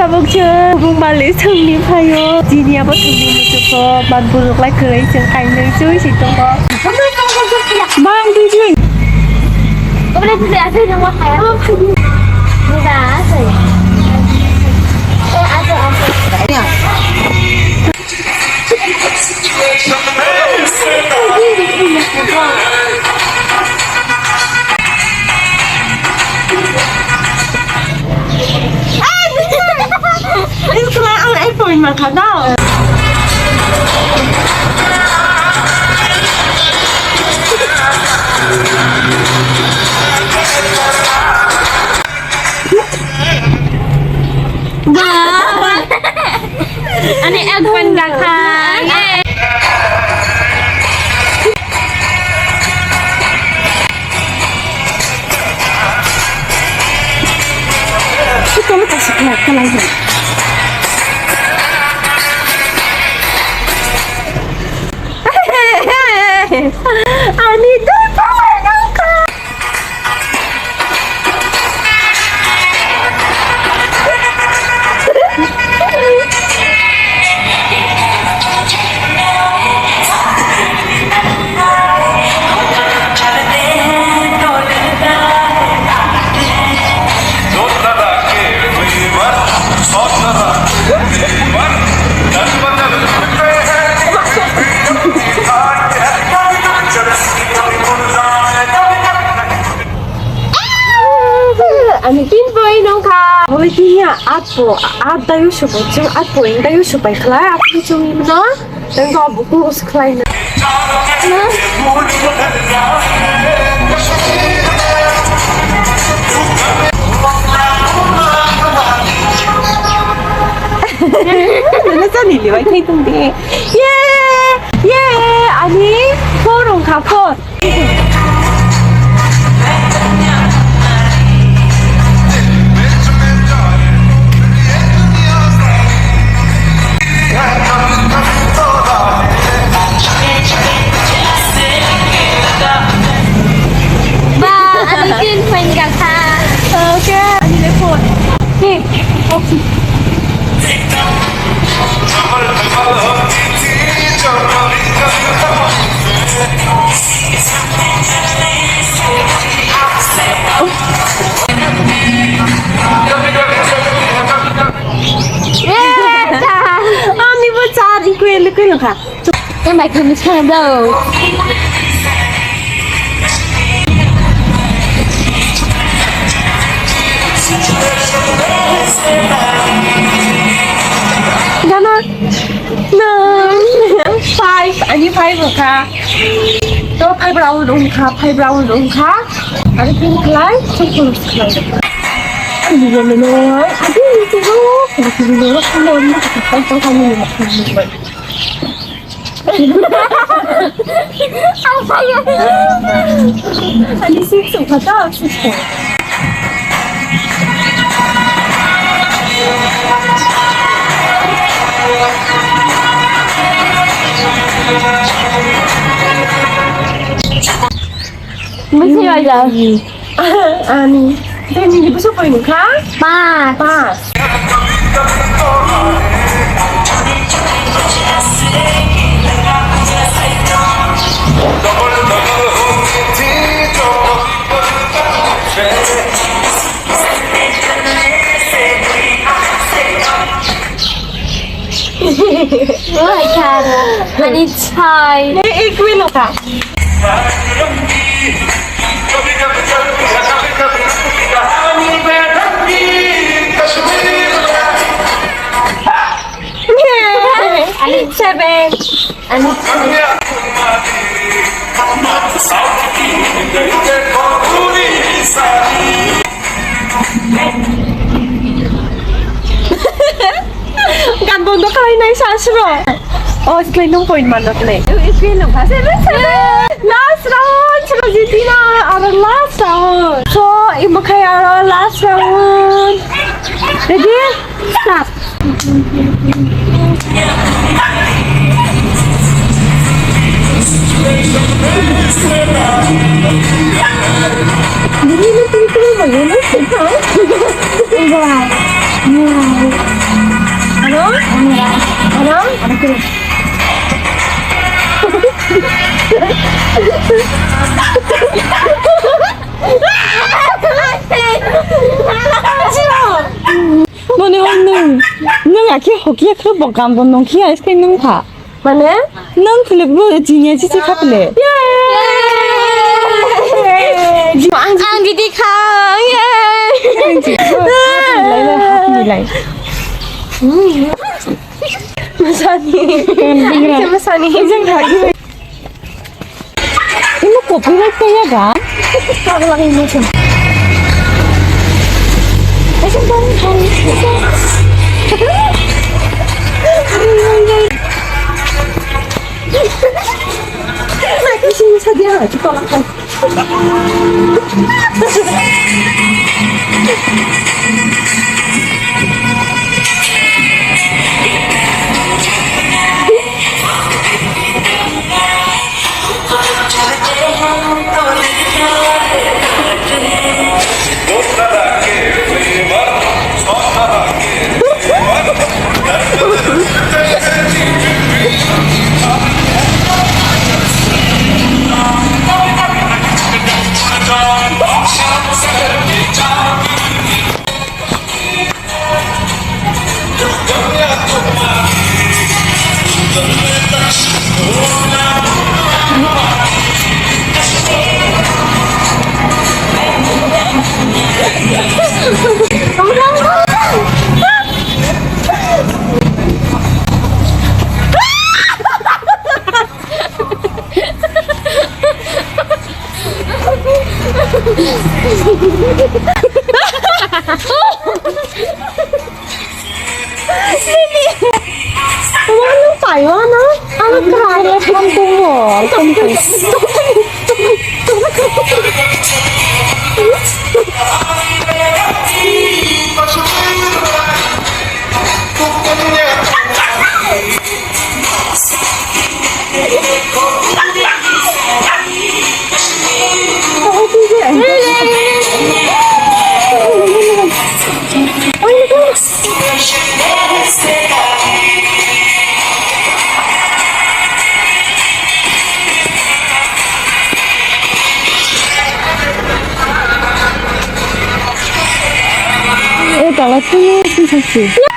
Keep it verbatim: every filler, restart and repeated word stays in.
Bukchung bung bali songni phaio. Jini abo thwngni muchukgo ban buruk lai kwrwi chwng kainwi chui si tongo. Bang twi chui. Kobra twi asai nang wa khaya. Ni da asai. Eh, asai, asai. Ini kena ang iPhone maka tau. Ani iPhone gakha. Ani dui pawai nangkha. Ani tin point nung kha. Hoi tin ya, at po, at dayu supo, chung at point dayu supai khlai, at po chung imno, tang ko buku us khlai na. Nana sani liwai khai tung de. Ye, ye, ani four nung kha, four. Ba, ani tin point gakha. Okay, ani le phone. Hey, okay. Ani bo char equal equal kha. Tei mai khwlwng sa do. Gana. Nwng. Five, ani five wngkha. To five round wngkha, five round wngkha. Aro pin khlai, pin khlai. Ani gana no. Adi ni tu. Ani gana no. Ani sik suk kha ta, sik suk. Bisi aja. Ani. Tei nini bwswk pori nung kha? Paanch. Paanch. Ani chai. Nei, ek minute. Ani seven. Ani Gan bondo khlai nai sa sro. O, sklai nung point man rok le. Sklai nung pha seven seven. Last round, sro jiti na, aro last round. So, imo khai aro last round. Ready? Start. Ini lu pintu lu, ini sih, kan? Enggak. Enggak. Mone hwn nwng, nwng akhe hokiya khe bo gam bo nongkhiya ice cream nwng pha. Mane? Nwng philip bo jinya chichi kha phile. Ang didi kha. Yay! Ang didi kha. Lai lai hapni lai. Masani. Masani. Ijang kha. Imo copyright kaya ga? Kagak imo chan. Ano tayo, ano? Ano tayo? Eh, tala tuh, sih, sih.